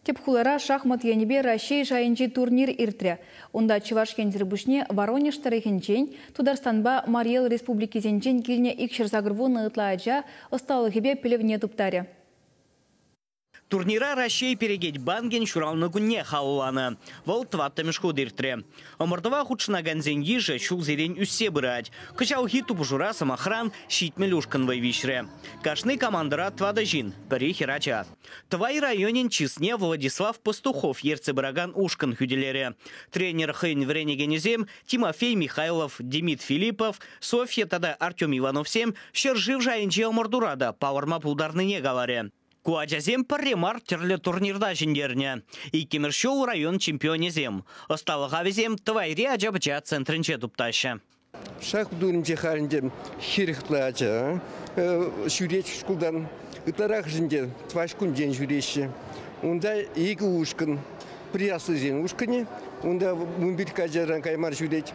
Тӗп хулара шахмат енӗпе Раҫҫей шайӗнчи турнир иртрӗ. Унта Чӑваш Енсӗр пуҫне Воронеж тӑрӑхӗнчен, Тутарстанпа Мари Эл республикисенчен килнӗ 280 ытла ача ӑсталӑхӗпе пӗлӗвне туптарӗ. Турнира Раҫҫей Перекет банкӗн ҫуралнӑ кунне халалланӑ. Вӑл тӑваттӑмӗш хут иртрӗ. Ӑмӑртӑва хутшӑнакансен йышӗ ҫулсерен ӳссе пырать. Кӑҫалхи тупӑшура, сӑмахран, 70 ушкӑн вӑй виҫрӗ. Кашни командӑра тӑватӑ ҫын, пӗри хӗрача. Тӑвай районӗн чысне Владислав Пастухов ертсе пыракан ушкӑн хӳтӗлерӗ. Тренер хӑйӗн вӗренекенӗсем Тимофей Михайлов, Демид Филиппов, Софья тата Артем Ивановсем ҫӗршыв шайӗнчи ӑмӑртура та палӑрма пултарнине каларӗ. Ку ачасем пӗрре мар тӗрлӗ турнирта ҫӗнтернӗ. Иккӗмӗш ҫул район чемпионӗсем. Ӑсталӑха вӗсем Тӑвайри ача-пӑча центрӗнче туптаҫҫӗ. Шах турӗнче халь ӗнтӗ хирӗҫле ача ҫӳрет шкултан. Ытларахӑшӗнче чӑваш кунчен ҫӳреҫҫӗ. Унта икӗ ушкӑн. Пӗри аслисен ушкӑнӗ, унта 15 ачаран каймар ҫӳрет,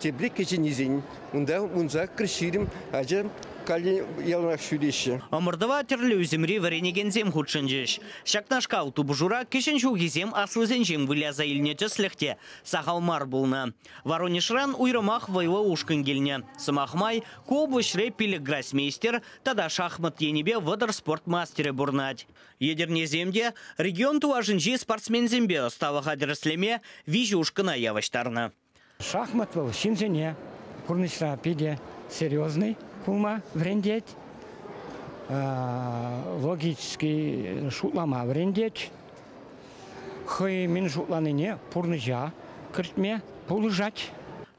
тепри кӗҫӗннисен. Унта 18-20 ача калле яланах ҫӳреҫҫӗ. Ӑмӑртӑва тӗрлӗ ӳсӗмри вӗренекенсем хутшӑнчӗҫ. Ҫакнашкал тупӑшура кӗҫӗн ҫулхисем аслисенчен выляса илнӗ тӗслӗх те сахал мар пулнӑ. Воронежран уйрӑмах вӑйлӑ ушкӑн килнӗ. Сӑмах май, ку облаҫре пилӗк гроссмейстер тата шахмат енӗпе 30 спорт мастерӗ пурӑнать. Етӗрнесем те регион тулашӗнчи спортсменсемпе ӑсталӑха тӗрӗслеме виҫӗ ушкӑна явӑҫтарнӑ. Шахмат вӑл ҫынсене пурнӑҫра питӗ серьезный пулма вӗрентет, логически шутлама вӗрентет. Хӑй мӗн шутланине пурнӑҫа кӗртме пулӑшать.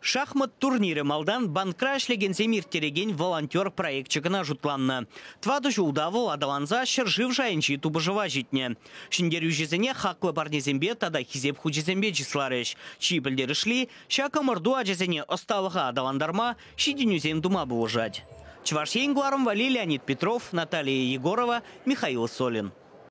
Шахмат турнирӗ малтан банкра ӗҫлекенсем ирттерекен волонтер проекчӗ кӑна шутланнӑ. Тӑватӑ ҫулта вӑл аталанса ҫӗршыв шайӗнчи тупӑшӑва ҫитнӗ. Ҫӗнтерӳҫӗсене хаклӑ парнесемпе тата хисеп хучӗсемпе чысларӗҫ. Чи пӗлтерӗшли, ҫак ӑмӑрту ачасене ӑсталӑха аталантарма, ҫитӗнӳсем тума пулӑшать. Чӑваш Ен кӑларӑм валли Леонид Петров, Наталия Егорова, Михаил Солин.